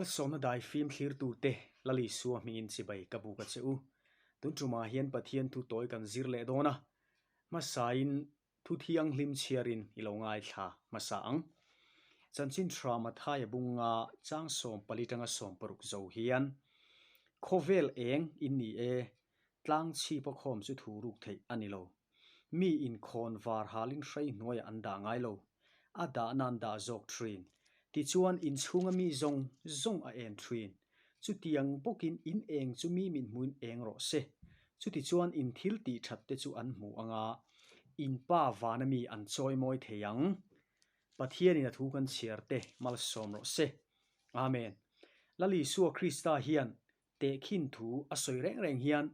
Malsawmna dai fim thlirtute Lal Isua hmingin chibai ka buk a che u. Tun tumah hian Pathian thu tawi kan zir leh dawn a, hmasain thu thianghlim chhiarin i lo ngaithla hmasa ang. Chanchin tha Mathaia bunga chang 14 tanga 60 zo hian, Khawvel eng in ni e, tlang chhip a khawm chu thu ruk theih a ni lo. Mi inkhawn var halin hrei hnuaiah an dah ngai lo, a dahna an dah zawk thin. Tichuan inchhunga mi zawng zawng a en thin. Chutiang bawkin in eng chu mi min hmuin eng rawh se. Chutichuan in thil tih that te chu an hmu anga, in pa vana mi an chawi mawi thei ang. Pathianin a thu kan chhiar te malsawm rawh se. Amen. Lal Isua Krista hian Tehkhin thu a sawi reng reng hian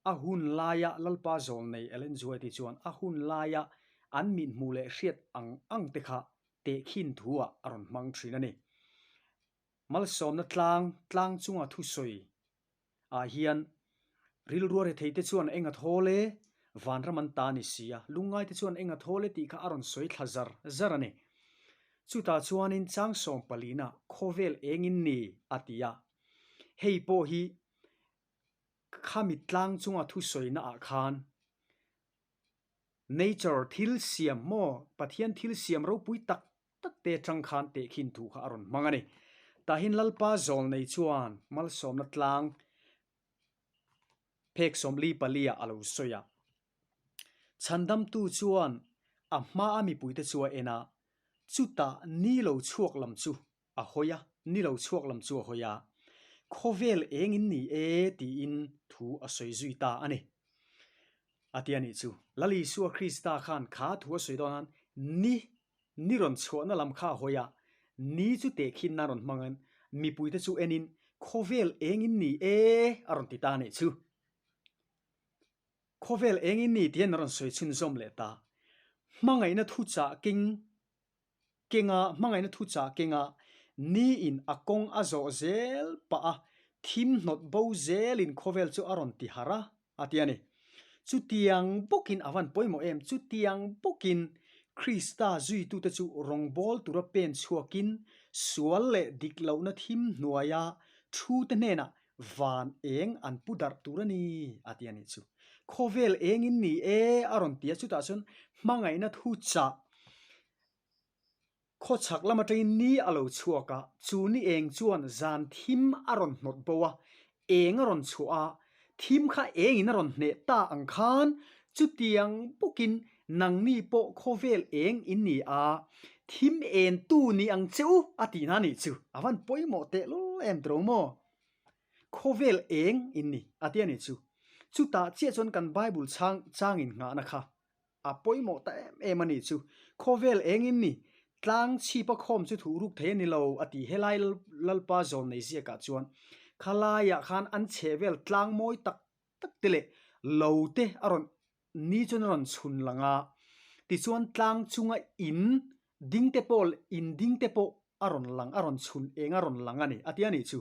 a hun laia Lalpa zawl nei Ellen White-i chuan a hun laia an mithmuh leh hriat ang ang te kha tehkhin thu-ah a rawn hmang thin a ni. Malsawmna tlang tlang chunga thusawi ah hian rilrua rethei te chuan eng a thawl e, vanram an ta a ni si a, lungngai te chuan eng a thawl e tih kha a rawn sawi thla zar zar a ni. Chutah chuanin chang sawm palina khawvel engin ni a ti a. Hei pawh hi khami tlang chunga thusawina ah khan nature thil siam maw Pathian thil siam ropui tak tak te atang khan tehkhin thu kha a rawn hmang a ni. Tahin Lalpa zawl nei chuan malsawmna tlang phek 44 ah a lo sawi a. Chhandamtu chuan a hmaa mipuite chu a en a, chutah ni lo chhuak lam chu a hawi a, ni lo chhuak lam chu a hawi a, khawvel eng in ni e tiin thu a sawi zui ta a ni. A ti a nih chu. Lal Isua Krista khan kha thu a sawi dawn khan ni, ni rawn chhuahna lam kha a hawi a, ni chu tehkhinna rawn hmangin mipuite chu enin khawvel eng in ni e a rawn ti ta a nih chu. Khawvel eng in ni tiin a rawn sawi chhunzawm leh ta. Hmangaihna thuchah keng Kenga hmangaihna thuchah kenga niin a kawng a zawh zel pah a, thim hnawt bo zelin khawvel chu a rawn ti harh a, a ti a ni. Chutiang bawkin a van pawimawh em? Chutiang bawkin Krista zuitute chu rawngbâwl tura pen chhuakin sual leh dik lohna thim hnuaia thute hnenah van eng an pu darh tur a ni, a ti a nih chu. Khawvel engin ni e, a rawn ti a, chutah chuan hmangaihna thuchah Khawchhak lam atangin ni a lo chhuak a, chu ni eng chuan zan thim a rawn hnawt bo a, eng a rawn chhuah a, thim kha engin a rawn hneh ta ang khan chutiang bawkin nangni pawh khawvel eng in ni a, thim en tu ni ang che u a tihna a nih chu. A van pawimawh tehlul em tawh maw? Khawvel eng in ni a ti a nih chu. Chutah chiah chuan kan Bible chhang changin nghahna kha A pawimawh ta em em a nih chu. Khawvel engin ni, tlang chhip a khawm chu thuh ruk thei a ni lo, a ti. Helai Lalpa zawn nei ziakah chuan khalaiah khan an chheh vel tlang mawi tak tak te leh lo te a rawn ni chuan a rawn chhun lang a. Tichuan tlang chunga in ding te pawh in ding te pawh a rawn lang, a rawn chhun eng a rawn lang a ni, a ti a nih chu.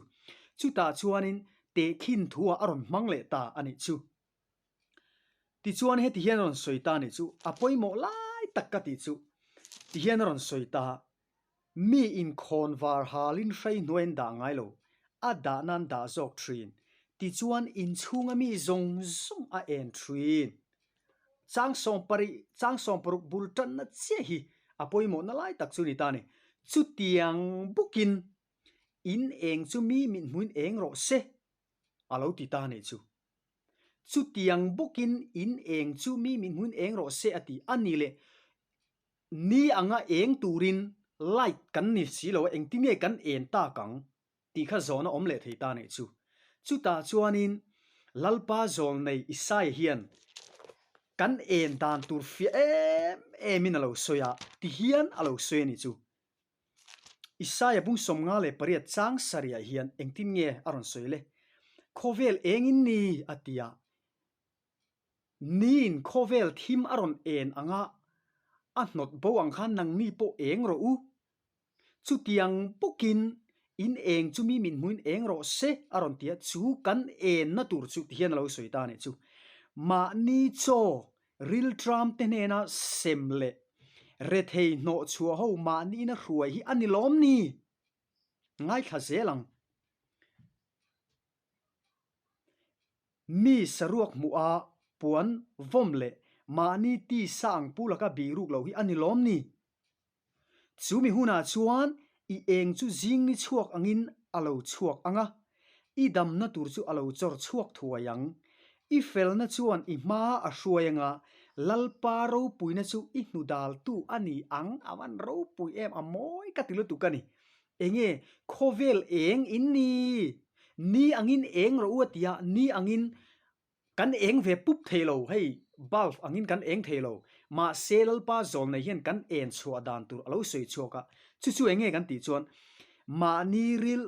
Chutah chuanin tehkhin thuah a rawn hmang leh ta a nih chu. Tichuan heti hian a rawn sawi ta a nih chu, a pawimawh lai tak ka tih chu, ti hian a rawn sawi ta, Mi inkhawn var halin hrei hnuai an dah ngai lo, a dah nan dah zawk thin, tichuan inchhunga mi zawng zawng a en thin. Chang sawmparih, chang 60 bul tanna chiah hi a pawimawhna lai tak chu a ni ta a ni. Chutiang bawkin in eng chu mi mithmuhin eng rawh se, a lo ti ta a nih chu. Chutiang bawkin in eng chu mi min hmuin eng rawh se a ti. A ni leh, ni anga eng turin light kan ni si lo a, engtin nge kan en tak ang tih kha zawhna awm leh thei ta nih chu. Chutah chuanin Lalpa zawl nei Isaia hian kan en dan tur fiah em emin a lo sawi a, tihian a lo sawi a nih chu. Isaia bung 58 chang sarihah hian engtin nge a rawn sawi le? Khawvel engin ni a ti a, Niin khawvel thim a rawn en ang a, a hnawt bo ang khan nangni pawh eng rawh u. Chutiang bawkin in eng chu mi min hmuin eng rawh se a rawn ti a, chu kan enna tur chu ti hian a lo sawi ta a nih chu. Mahni chaw Rilṭam te hnena sem leh rethei hnawh chhuah ho mahniin a hruai hi a ni lawm ni? Ngaithla zel ang. Mi saruak hmuh a puan vawm leh mahni tisa ang pu laka bihruk loh hi a ni lawm ni? Chu mi hunah chuan i eng chu zing ni chhuak angin a lo chhuak ang a, i damna tur chu a lo chawr chhuak thuai ang. I felna chuan i hma a hruai ang a, Lalpa ropuina chu i hnudaltu a ni ang. A van ropui em, a mawi ka ti lutuk a ni. Enge khawvel eng in ni? Ni angin eng rawh u a ti a, ni angin Kan eng ve pup thei lo, hei bulb angin kan eng thei lo. Mahse Lalpa zawlnei hian kan en chhuah dan tur a lo sawi chhuak a, chu chu enge kan tih chuan mahni ril,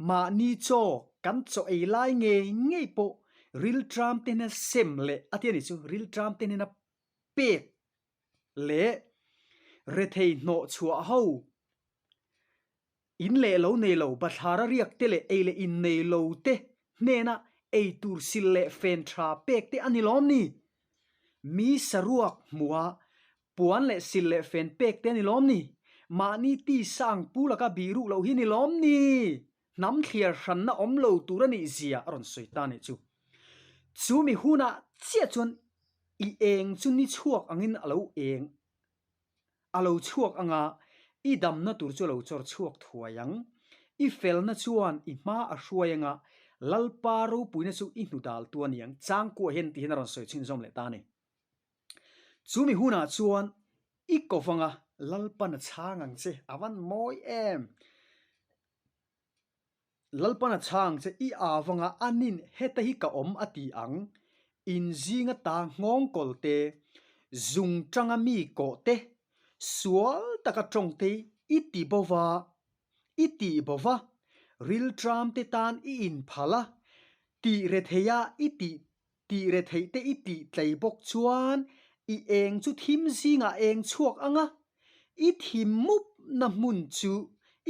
mahni chaw kan chaw ei lai ngei ngei pawh rilṭam te hnena sem leh a ti a nih chu, rilṭam te hnena pek leh rethei hnawh chhuah ho In leh lo nei lo, bathlara riak te leh ei leh in nei lo te hnena ei tur sil leh fen tha pek te a ni lawm ni? Mi saruak hmuha puan leh sil leh fen pek te a ni lawm ni? Mahni tisa ang pu laka bihruk loh hi ni lawm ni? Hnam thliar hranna awm lo tur a nih zia a rawn sawi ta nih chu. Chu mi hunah chiah chuan i eng chu ni chhuak angin a lo eng A lo chhuak ang a, i damna tur chu a lo chawr chhuak thuai ang. I felna chuan i hma a hruai ang a, Lalpa ropuina chu i hnu dal tu a ni ang. Changkua hian ti hian a rawn sawi chhunzawm leh ta a ni. Chu mi hunah chuan i ko vang a, Lalpan a chhang ang che, a van mawi em! Lalpan a chhang che, I aa vanga a nin heta hi ka awm a ti ang, in zinga ta nghawng kawl te, zung tanga mi kawh te, sual taka tawng te i ti bo va, i tih bo va, rilṭam te tan i inphal a, tih retheia i tih Tih retheih te i tih tlei bawk chuan i eng chu thim zingah eng chhuak ang a, i thim mupna hmun chu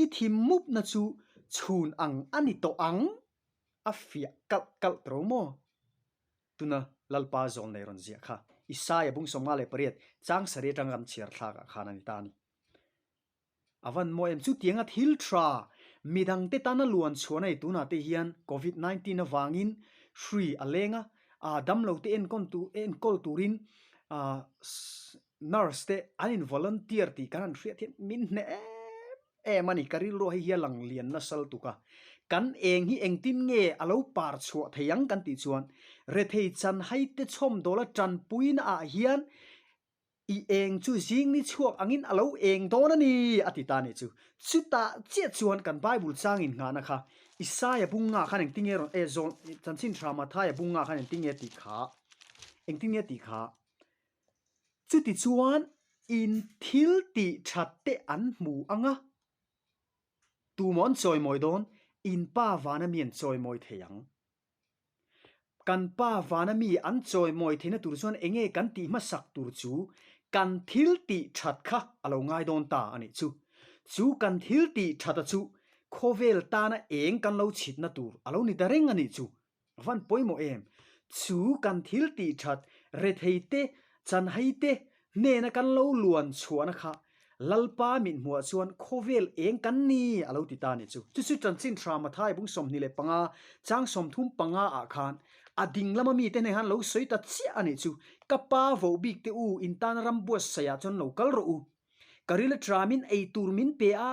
i thim mupna chu chhun ang a ni tawh ang, a fiah kalh kalh tawh maw? Tuna Lalpa zawl nei rawn ziah kha Isaia bung 58 chang sarih atanga kan chhiar thlakah khan a ni ta a ni. A van mawi em? Chutianga thil tha midangte tana luan chhuah nei tunah te hian Covid 19 avangin hri a leng a, ah damlote enkawn tur enkawl turin ah nurse te an in volunteer tih kan han hriat hian min hneh em em a ni. Ka rilru hei hi a lang lian nasa lutuk a, kan eng hi engtin nge a lo par chhuah thei ang kan tih chuan rethei chanhai te chhawmdawla tanpuina ah hian I eng chu zing ni chhuak angin a lo eng dawn a ni, a ti ta a nih chu. Chutah chiah chuan kan Bible changin nghahna kha Isaia bunga khan engtin nge rawn eh zawn chanchin tha Mathaia bunga khan engtin nge tih kha engtin nge tih kha chuti chuan in thil tih that te an hmu ang a, tumaw an chawimawi dawn? In Pa vana mi an chawimawi thei ang. Kan Pa vana mi an chawimawi theihna tur chuan enge kan tih hmasak tur chu kan thil tih that kha a lo ngai dawn ta a nih chu. Chu kan thil tih that a chu khawvel tana eng kan lo chhitna tur a lo ni ta reng a nih chu. A van pawimawh em? Chu kan thil tih that rethei te, chanhai te hnena kan lo luan chhuahna kha Lalpa mithmuah chuan khawvel eng kan ni a lo ti ta a nih chu. Chu chu chanchin tha Mathai bung 25 chang 35 ah khan a ding lama mite hneh khan lo sawi ta chiah a nih chu. Ka pa voh bik te u in tana ram buatsaih ah chuan lo kal rawh u. Ka ril a tramin ei tur min pe a,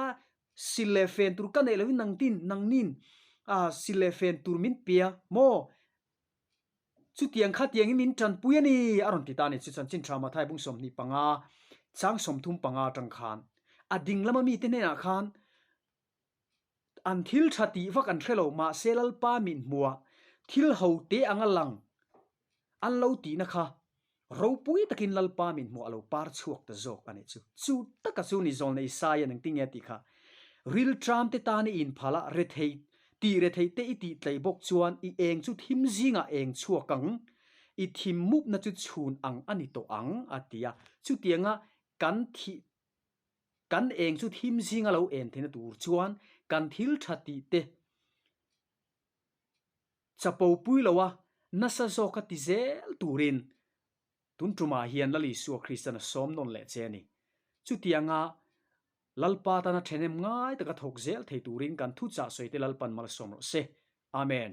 sil leh fen tur ka neih lovin nangtin nangnin sil leh fen tur min pe a maw? Chutiang kha tiangin min tanpui a ni, a rawn ti ta a ni. Chu chanchin tha Mathai bung 25, chang 35 atang khan a ding lama mite hnenah khan an thil tha tih vak an hre lo, mahse Lalpa mithmuah thil ho te anga lang an lo tihna kha Ropui takin Lalpa min hmuh a lo par chhuak ta zawk a nih chu. Chu taka chu ni zawl nei Isaiah nang tinge tih kha. Rilṭam te tan i inphal a, rethei tih rethei te i tih tleih bawk chuan i eng chu thim zingah eng chhuak ang, i thim mupna chu chhun ang a ni tawh ang a ti a. Chutianga kan thih kan eng chu thim zinga lo en theihna tur chuan kan thil tha tih te Chapo pui lo a, nasa zawk a ti zel turin tun tumah hian Lal Isua Kristan a sawm nawn leh che a ni. Chutianga Lalpa tana thenem ngai taka thawk zel thei turin kan thuchah sawite Lalpan malsawm rawh se. Amen.